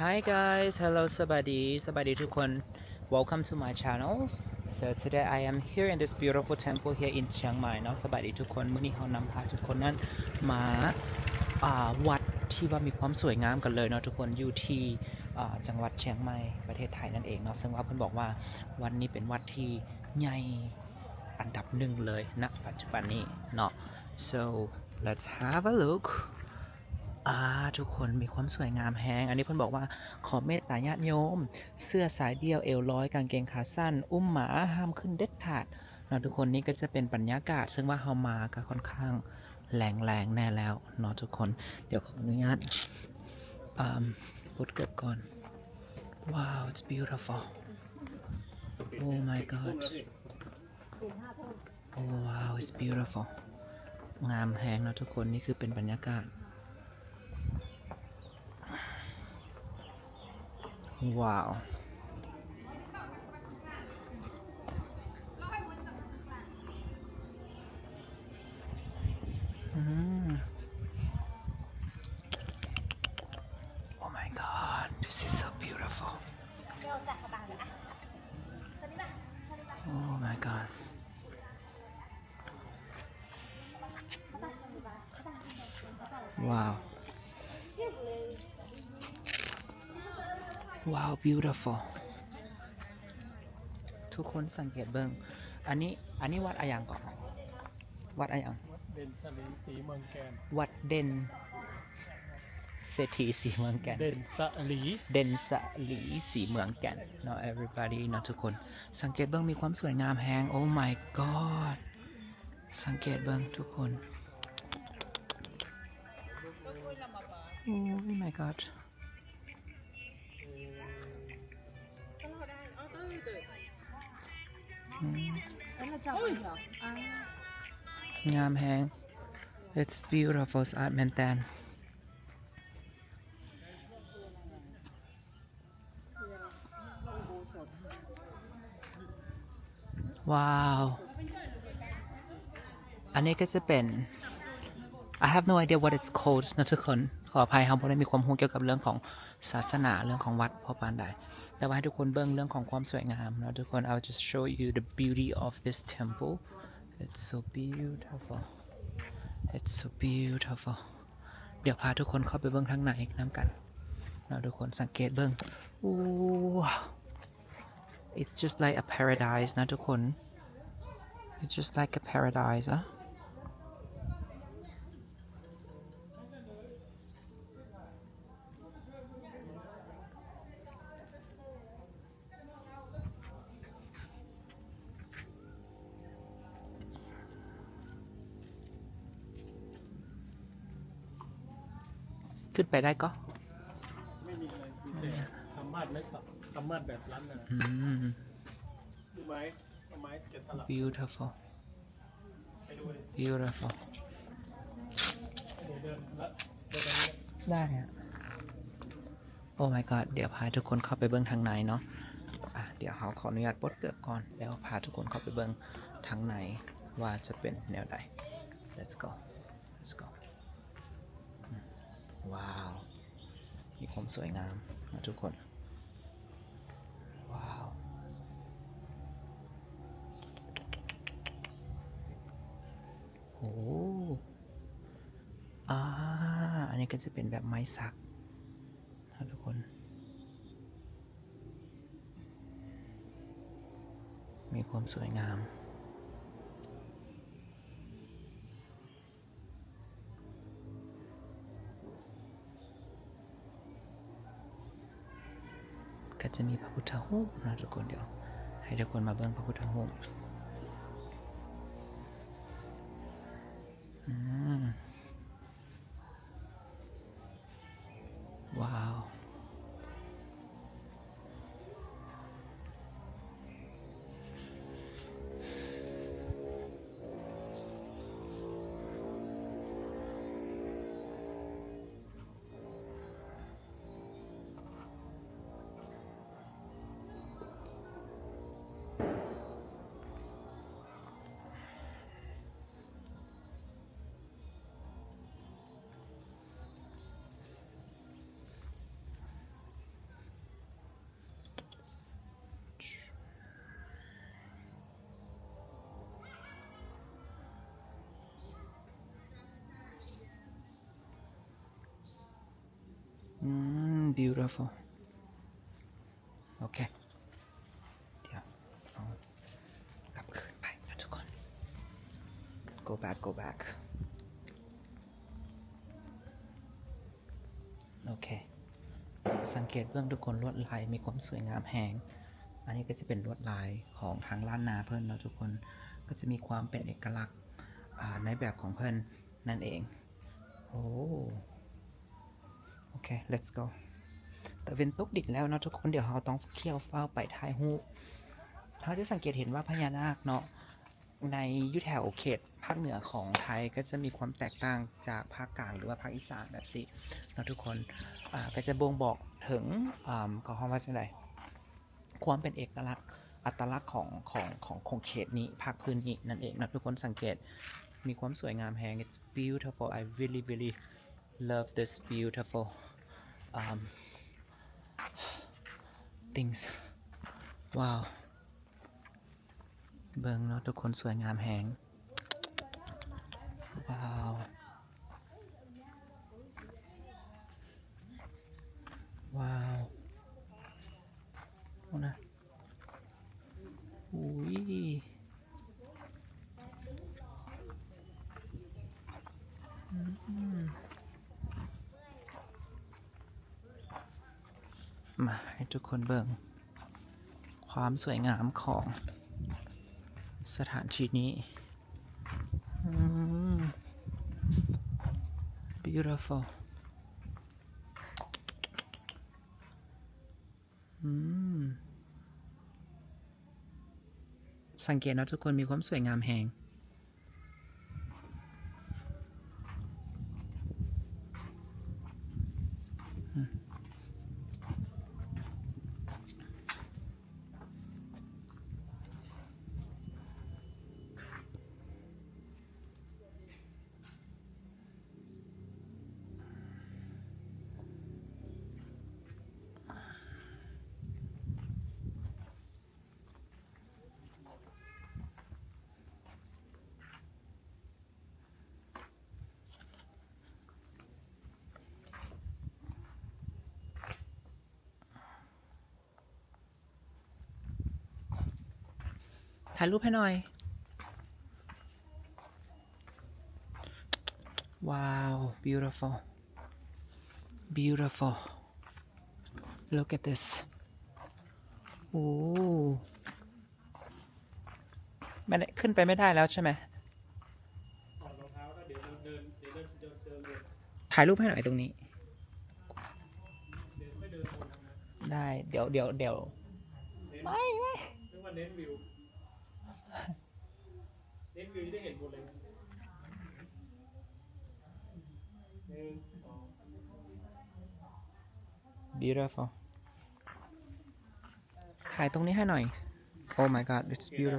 Hi guys, hello ສະບາຍດີ ສະບາຍດີທຸກຄົນ Welcome to my channel. So today I am here in this beautiful temple here in Chiang Mai ເນາະ. ສະບາຍດີທຸກຄົນ ມື້ນີ້ເຮົານຳພາທຸກຄົນນັ້ນມາ ອ່າ ວັດທີ່ວ່າມີຄວາມສວຍງາມກັນເລີຍເນາະທຸກຄົນ ຢູ່ທີ່ ອ່າ ຈັງຫວັດຊຽງໃໝ່ ປະເທດໄທນັ້ນເອງເນາະ. ເຊິ່ງວ່າເພິ່ນບອກວ່າວັດນີ້ເປັນວັດທີ່ໃຫຍ່ອັນດັບໜຶ່ງເລີຍນະປັດຈຸບັນນີ້ເນາະ. So let's have a look. ອ່າ ທຸກຄົນ ມີຄວາມສວຍງາມແຮງ. ອັນນີ້ເພິ່ນບອກວ່າ ຂໍເມດຕາຍາດໂຍມ ເສື້ອສາຍດ່ຽວເອວລອຍ ກາງເກງຂາສັ້ນ ອຸ້ມໝາ ຫ້າມຂຶ້ນເດັດຂາດເນາະທຸກຄົນ. ນີ້ກໍຈະເປັນບັນຍາກາດ ເຊິ່ງວ່າເຮົາມາກໍຄ່ອນຂ້າງແລງໆແດ່ແລ້ວເນາະທຸກຄົນ. ດຽວຂໍອະນຸຍາດ ອ່າ ປົດເກີບກ່ອນ. Wow, it's beautiful. Oh my god. Oh wow, it's beautiful. ງາມແຮງເນາະທຸກຄົນ. ນີ້ຄືເປັນບັນຍາກາດ. Wow. ອືມ Oh my god, this is so beautiful. Oh my god. Wow. Wow, beautiful. ທຸກຄົນສັງເກດເບິ່ງ ອັນນີ້ ອັນນີ້ວັດອະຫຍັງເກາະ? ວັດອະຫຍັງ? ວັດເດັ່ນສະຫຼີສີເມືອງແກ່ນ. ວັດເດັ່ນ ເສດຖີສີເມືອງແກ່ນ ເດັ່ນສະຫຼີ ເດັ່ນສະຫຼີສີເມືອງແກ່ນເນາະ everybody ເນາະທຸກຄົນ. ສັງເກດເບິ່ງ ມີຄວາມສວຍງາມແຮງ. Oh my god. ສັງເກດເບິ່ງທຸກຄົນ. Oh my god. ອືມ ງາມແຮງ. It's beautiful ສະອາດແມ່ນແຕ່ນ. Wow. ອັນນີ້ກໍຈະເປັນ I have no idea what it's called ນະທຸກຄົນ. ຂໍອະໄພ ເຮົາບໍ່ໄດ້ມີຄວາມຮູ້ກ່ຽວກັບເລື່ອງຂອງສາສະໜາ ເລື່ອງຂອງວັດພໍປານໃດ. ແຕ່ວ່າໃຫ້ທຸກຄົນເບິ່ງເລື່ອງຂອງຄວາມສວຍງາມເນາະທຸກຄົນ. I will just show you the beauty of this temple. It's so beautiful. It's so beautiful. ດຽວພາທຸກຄົນເຂົ້າໄປເບິ່ງທາງໃນນຳກັນເນາະທຸກຄົນ. ສັງເກດເບິ່ງ. Ooh. It's just like a paradise ນະທຸກຄົນ. It's just like a paradise ນະ. ຂຶ້ນໄປໄດ້ກໍ? ໄມ່ມີອະໄລ ມີແຕ່ສາມາດໄດ້ສາມາດແບບລັດນະ. ອືມ ໄມ້ ໄມ້ແກະສະຫຼັກ. Beautiful. Beautiful. ໄດ້ອະ. Oh my god. ດຽວພາທຸກຄົນເຂົ້າໄປເບິ່ງທາງໃນເນາະ. ອະ ດຽວເຮົາຂໍອະນຸຍາດປົດເກີບກ່ອນ ແລ້ວພາທຸກຄົນເຂົ້າໄປເບິ່ງທາງໃນວ່າຈະເປັນແນວໃດ. Let's go. Let's go. ອືມ ວ້າວ ມີຄວາມສວຍງາມນະທຸກຄົນ. ວ້າວ ໂອ້ ອາ ອັນນີ້ກໍຈະເປັນແບບໄມ້ສັກນະທຸກຄົນ. ມີຄວາມສວຍງາມ. ກໍຈະມີພະພຸດທະຮູບເນາະທຸກຄົນ. ດຽວໃຫ້ທຸກຄົນມາເບິ່ງພະພຸດທະຮູບ. ອືມ ວ້າວ. ໂ beautiful. ໂອເຄ ດຽວເຮົາກັບຄືນໄປນະທຸກຄົນ. Go back, go back. ໂອເຄ ສັງເກດເບິ່ງທຸກຄົນ ລວດລາຍມີຄວາມສວຍງາມແຮງ. ອັນນີ້ກໍຈະເປັນລວດລາຍຂອງທາງລ້ານນາເພິ່ນເນາະທຸກຄົນ ກໍຈະມີຄວາມເປັນເອກະລັກ ອາ ໃນແບບຂອງເພິ່ນນັ້ນເອງ. ໂອ້ ໂອເຄ let's go. ຕາເວັນຕົກດິນແລ້ວເນາະທຸກຄົນ ດຽວເຮົາຕ້ອງຟ້າວໄປຖ່າຍຮູບ. ເຮົາຈະສັງເກດເຫັນວ່າພະຍານາກເນາະ ໃນ ຢູ່ແຖວເຂດພາກເໜືອຂອງໄທກໍຈະມີຄວາມແຕກຕ່າງຈາກພາກກາງ ຫຼືວ່າພາກອີສານແບບຊີ້ເນາະທຸກຄົນ. ອາ ກໍຈະບົ່ງບອກເຖິງ ອາ ເຂົາເອີ້ນວ່າຈັ່ງໃດ ຄວາມເປັນເອກະລັກ ອັດຕະລັກຂອງ ຂອງ ຂອງ ຂອງເຂດນີ້ ພາກພື້ນນີ້ນັ້ນເອງເນາະທຸກຄົນ. ສັງເກດ ມີຄວາມສວຍງາມແຮງ. It's beautiful. I really, really love this beautiful, um, things. Wow. ເບິ່ງເນາະທຸກຄົນ ສວຍງາມແຮງ. ວ້າວ ວ້າວ ໂອ້ນະ ອຸ້ຍ ອືມ. ມາໃຫ້ທຸກຄົນເບິ່ງຄວາມສວຍງາມຂອງສະຖານທີ່ນີ້. ອືມ beautiful. ອືມ ສັງເກດເນາະທຸກຄົນ ມີຄວາມສວຍງາມແຮງ. ຖ່າຍຮູບໃຫ້ໜ່ອຍ. ວ້າວ beautiful, beautiful. Look at this. ໂອ້ มันขึ้นไปไม่ได้แล้วใช่ไหม? ถ่ายรูปให้หน่อยตรงนี้. ได้ เดี๋ยว เดี๋ยว เดี๋ยว ไม่ ไม่ เน้นวิว เน้นวิว จะได้เห็นหมดเลย. Beautiful. ถ่ายตรงนี้ให้หน่อย. Oh my god, it's beautiful.